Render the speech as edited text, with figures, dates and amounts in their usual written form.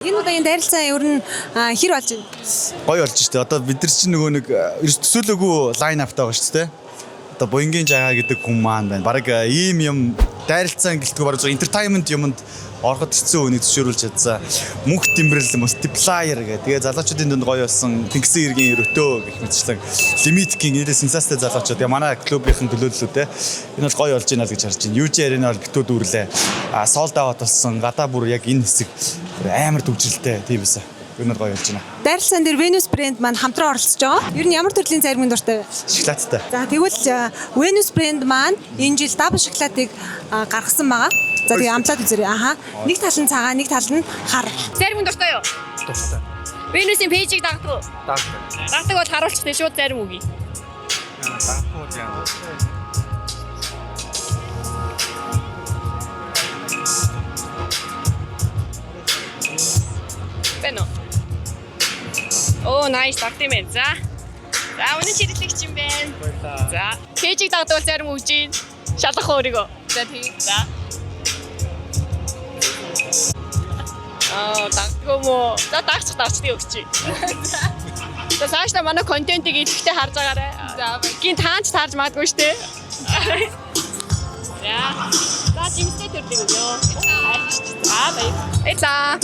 Энэ удаагийн дайралцаа ер нь хэр болж байна? Гоё болж штэ. Одоо бид нар чинь нөгөө нэг ерөөс төсөөлөөгүй line up-тай байгаа шүү дээ. Одоо Буянгийн жагаа гэдэг хүн маань байна. Бараг ийм юм дайралцсан гэлтгүй бараг зөв entertainment юмд ороход хэцүү үнийг зөвшөөрүүлж чадсан. Мөнх Тэмбэрэл multiplier гэх. Тэгээ залуучуудын дунд гоё болсон Тэнгисийн иргэн өрөөтөө гэх мэтчлэн Limit King нэрээ сенсацтай залуучууд. Тэгээ манай клубийнхэн төлөөллөө те. Энэ бол гоё болж байна л гэж харж байна. UJ Arena бол битүү дүүрлээ. А sold out болсон. Гадаа бүр яг энэ хэсэг амар төвжрэлтэй тийм байсан. Энэ бол гоё болж байна. Дайралцаан дээр Venus брэнд маань хамтран оролцож байгаа. Ер нь ямар төрлийн зарим дуртай вэ? Шоколадтай. За, тэгвэл Venus брэнд маань энэ жил double шоколадыг гаргасан байгаа. За, тэгээ амтлаад үзээрэй. Аха. Нэг тал нь цагаан, нэг тал нь хар. Зарим хүн дуртай юу? Дуртай. Venus-ийн page ийг дагдаг уу? Дагдаг. Дагдаг бол харуулчих тийм шууд зарим үгүй. Дагдаг бол яа. Байна уу? Оо, nice, дагд юм байна. За. За, үнэн чиглэлэгч юм байна. За. Page ийг дагдаг бол зарим үгж гин. Шалгах өөрийгөө. За, тийм. За. Аа, дагдгүй юм уу? За, дагчих дагчдыг өгч. За. За, цаашдаа манай контентыг идэвхтэй харж байгаарай. За, гин таанч таарж магадгүй шүү дээ. За. За, жимстэй төрлийг өгөө. За, баяр. За.